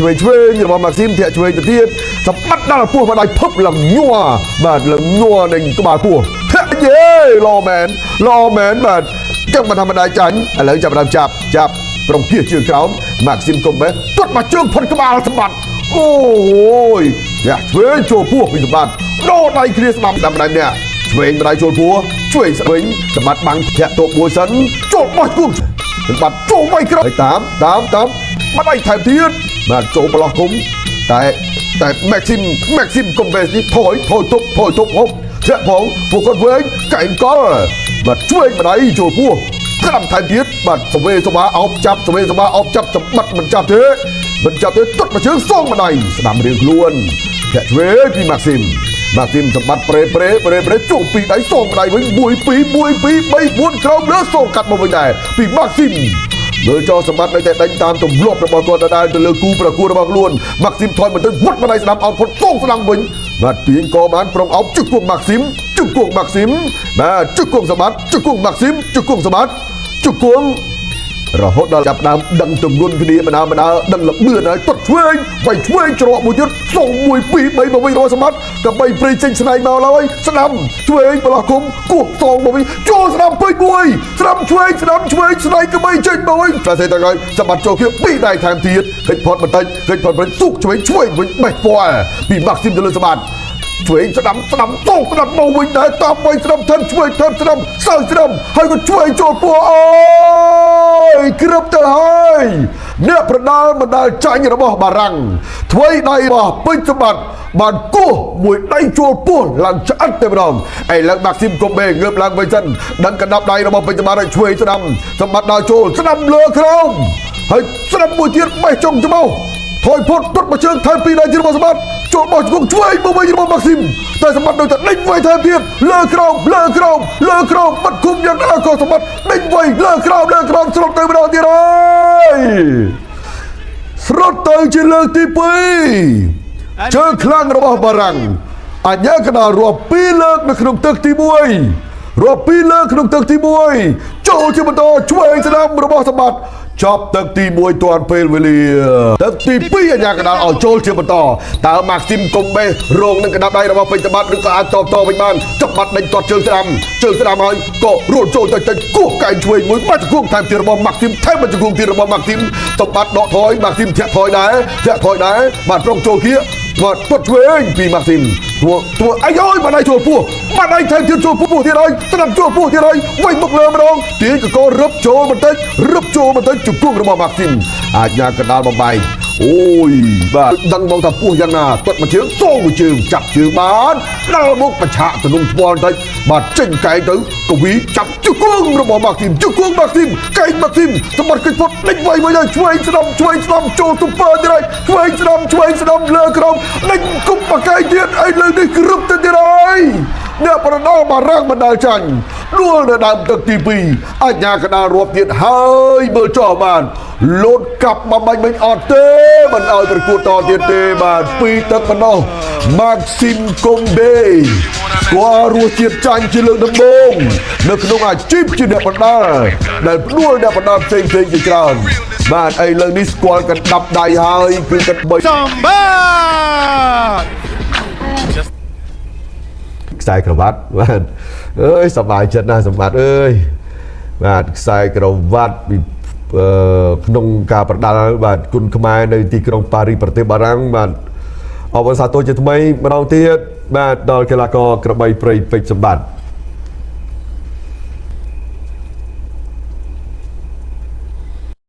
ឆ្វេងឆ្វេងរបស់ម៉ាក់ស៊ីមធាក់ឆ្វេងទៅទៀតសម្បត្តិដល់ពោះមកដៃភឹបឡើងញ័របាទឡើងញ័រនឹងក្បាលពោះធាក់យេឡមែនឡមែនបាទចឹងមិនធម្មតាចាញ់ឥឡូវចាប់ដើមចាប់ចាប់ប្រងគៀជើងក្រោមម៉ាក់ស៊ីមកុំបេទាត់មកជើងផុតក្បាលសម្បត្តិអូយយ៉ាឆ្វេងចូលពោះពីសម្បត្តិដោដៃគ្នាស្ដាំស្ដាំដៃនេះឆ្វេងម្ដាយចូលពោះឆ្វេងស្វិញសម្បត្តិបាំងធាក់តបមួយសិនចូលបោះគូសម្បត្តិចូលໄວក្រោយតាមតាមតាមបាត់ដៃថែមទៀតបាទចូលប្រឡោះគុំតែតែម៉ាក់ស៊ីមម៉ាក់ស៊ីមកុំបេសនេះថយថយទប់ថយទប់ហប់ធាក់ផងពួកគាត់វែងកែងកលបាទឆ្វេងម្ដាយចូលពោះក្រាំថែមទៀតបាទសវេសបាអោបចាប់សវេសបាអោបចាប់សម្បត្តិមិនចាប់ទេមិនចាប់ទេទាត់មកជើងសងម្ដាយស្ដាំរៀងខ្លួនធាក់ឆ្វេងពីម៉ាក់ស៊ីមម៉ាក់ស៊ីមសម្បត្តិប្រេប្រេប្រេប្រេជុកពីដៃសងម្ដាយវិញ1 2 1 2 3 4ក្រោមលើសងកាត់មកវិញដែរពីម៉ាក់ស៊ីមមើលចោសម្បត្តិនៅតែដេញតាមទម្លាប់របស់គាត់ដដែលទៅលើគូប្រកួតរបស់ខ្លួនម៉ាក់ស៊ីមថយបន្តិចវុតម្ដាយស្ដាំអោតផុតសងស្ដាំវិញបាទទាញកបានប្រុងអោបជឹកគួងម៉ាក់ស៊ីមជឹកគួងម៉ាក់ស៊ីមបាទជឹកគួងសម្បត្តិជឹកគួងម៉ាក់ស៊ីមជឹកគួងសម្បត្តិជឹកគួងរហូតដល់ចាប់ដើមដឹងទម្ងន់គ្នាបណ្ដាបណ្ដាដឹងលបឿនហើយទាត់ឆ្វេងវាយឆ្វេងច្រកមួយទៀតសង1 2 3មកវិញរបស់សម្បត្តិក៏បីព្រៃចេញស្នែងមកឡើយស្ដាំឆ្វេងប្រឡោះគុំគោះសងមកវិញចូលស្ដាំពេញមួយស្ដាំឆ្វេងស្ដាំឆ្វេងស្នែងក៏បីចេញមកវិញប្រសេតហើយសម្បត្តិចូលគ្នាពីរដៃថែមទៀតកិច្ចផុតបន្តិចកិច្ចផុតបន្តិចស៊ុកឆ្វេងឆ្វេងវិញបេះពណ៌ពីម៉ាក់ស៊ីមទៅលើសម្បត្តិឆ្វេងស្ដាំស្ដាំតោស្ដាំមកវិញដែរតាមវិញស្ដាំថែមឆ្វេងថែមស្ដាំសើស្ដាំហើយក៏ឆ្វេងចូលពោះអូយក្រឹបទៅហើយអ្នកប្រដាល់បណ្ដាលចាញ់របស់បារាំងថ្វីដៃរបស់ពេជ្រសម្បត្តិបានគោះមួយដៃចូលពោះឡើងឆ្អិតតែម្ដងឥឡូវម៉ាក់ស៊ីមកុំបេងើបឡើងវិញសិនដឹងកណ្ដាប់ដៃរបស់ពេជ្រសម្បត្តិឲ្យឆ្វេងស្ដាំសម្បត្តិដើរចូលស្ដាំលើក្រោមហើយស្ដាំមួយទៀតបេះចុងច្បោះថយផុតទាត់មកជើងថែមពីរដៃទៀតរបស់សម្បត្តិចូលបោះជង្គង់ឆ្វេងមកវិញរបស់ម៉ាក់ស៊ីមតែសម្បត្តិនៅតែដេញវៃថែមទៀតលើក្រោមលើក្រោមលើក្រោមបាត់គុំយ៉ាងណាក៏សម្បត្តិដេញវៃលើក្រោមលើក្រោមស្រុតទៅម្ដងទៀតហើយស្រុតទៅជាលើកទី2ជើងខ្លាំងរបស់បារាំងអញ្ញាកណ្ដាលរាប់ពីរលើកនៅក្នុងទឹកទី1រាប់ពីរលើកក្នុងទឹកទី1ចូលជាបន្តឆ្វេងស្ដាំរបស់សម្បត្តិចប់ទឹកទី1ទាន់ពេលវេលាទឹកទី2អញ្ញាកណ្ដាលឲ្យចូលជាបន្តតើម៉ាក់ស៊ីមកុំបេរងនឹងកណ្ដាប់ដៃរបស់ពេជ្រសម្បត្តិឬក៏អាចតបតវិញបានចាប់បាត់ដេញទាត់ជើងស្ដាំជើងស្ដាំហើយក៏រួចចូលទៅទៅគោះកែងឆ្វេងមួយបាត់ជង្គង់ថែមទៀតរបស់ម៉ាក់ស៊ីមថែមជង្គង់ទៀតរបស់ម៉ាក់ស៊ីមសម្បត្តិដកថយម៉ាក់ស៊ីមធាក់ថយដែរធាក់ថយដែរបាទប្រុងចូលគៀបាទទាត់ឆ្វេងពីម៉ាក់ស៊ីមធ្វើធ្វើអាយយបាត់ដៃចូលពោះបាត់ដៃថែមទៀតចូលពោះទៀតហើយស្ដាំចូលពោះទៀតហើយវិញមកលើម្ដងទាញកករឹបចូលបន្តិចរឹបចូលបន្តិចជង្គង់របស់ម៉ាក់ស៊ីមអាចញាកណ្ដាលបំបែកអូយបាទដឹងមកថាពោះយ៉ាងណាទាត់មួយជើងសងមួយជើងចាប់ជើងបានដល់មកបឆាកទំនំថ្មបន្តិចបាទចេញកែងទៅកវីចាប់ជង្គង់របស់ម៉ាក់ស៊ីមជង្គង់ម៉ាក់ស៊ីមកែងម៉ាក់ស៊ីមសម្បត្តិកិច្ចផុតដេញវៃវិញហើយឆ្វេងស្ដាំឆ្វេងស្ដាំចូលស៊ុបពើទៀតហើយឆ្វេងស្ដាំឆ្វេងស្ដាំលើក្រោមដេញគប់មកកែងទៀតឥឡូវនេះគ្រប់ទៅទៀតហើយអ្នកប្រដៅបារាំងបណ្ដាលចាញ់ដួលនៅដើមទឹកទី2អញ្ញាកដាលរាប់ទៀតហើយមើលចោះបានលោតកាប់បំបាញ់មិញអត់ទេមិនឲ្យប្រកួតតទៀតទេបាទពីរទឹកប៉ុណ្ណោះម៉ាក់ស៊ីមកុំបេស្គាល់រសជាតិចាញ់ជាលើកដំបូងនៅក្នុងអាជីពជាអ្នកបណ្ដាលដែលផ្ដួលអ្នកបណ្ដាលផ្សេងផ្សេងជាច្រើនបាទឥឡូវនេះស្គាល់កណ្ដាប់ដៃហើយគឺកណ្បី សម្បត្តិ ខ្សែក្រវ៉ាត់បាទអើយសប្បាយចិត្តណាស់សម្បត្តិអើយបាទខ្សែក្រវ៉ាត់ពីក្នុងការប្រដាល់បាទគុណខ្មែរនៅទីក្រុងប៉ារីសប្រទេសបារាំងបាទអបអរសាទរជាថ្មីម្ដងទៀតបាទដល់កីឡាករក្របីព្រៃពេជ្រសម្បត្តិ